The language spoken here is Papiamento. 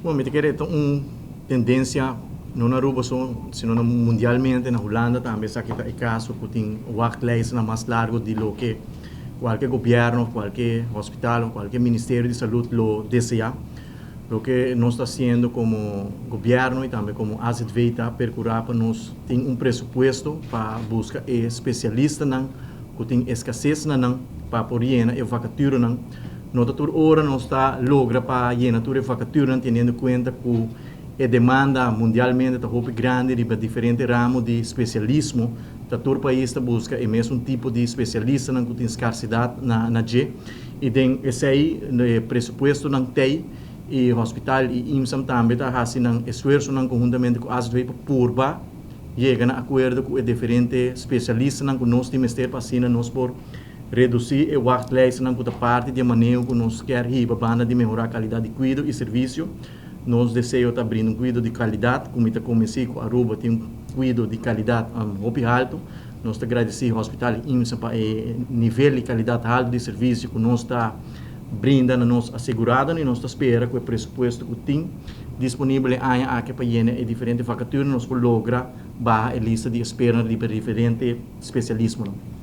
Bon, mi ta kere ta un tendencia no na Aruba so, sino na mundialmente, na Hulanda tambe esaki ta e caso cu tin wachtlijstnan mas largo di loke cualke gobierno, cualke hospital of cualke ministerio di salud lo desea. Loke nos ta haciendo como gobierno y tambe como AZV ta percura pa nos tin un presupuesto pa busca e specialistanan cu tin escasez na nan pa por yena e vacaturanan. No ta tur ora nos ta logra pa yena tur e vacaturanan teniendo cuenta cu e demanda mundialmente ta hopi grandi riba diferente ramo di specialismo. Ta tur pais ta busca e mesun tipo di specialistanan cu tin scarcidad na dje y den esey e presupuestonan tey y hospital y IMSAM tambe ta haci nan esfuerzonan conhuntamente cu AZV pa purba yega na acuerdo cu e diferente specialistanan cu nos tin mester pa asina nos por reduci e wachtlijstnan cu ta parti di e maneho cu nos kier hiba banda di mehora calidad di cuido y servicio. Nos deseo ta brinda un cuido di calidad cu mi ta convenci cu Aruba tin un cuido di calidad hopi halto. Nos ta gradici Hospital y IMSA pa e nivel di calidad halto di servicio cu nos ta brinda na nos aseguradonan y nos ta spera cu e presupuesto cu tin disponibel e aña aki pa yena e diferente vacatura nos por logra baha e lista di espera riba diferente specialismonan.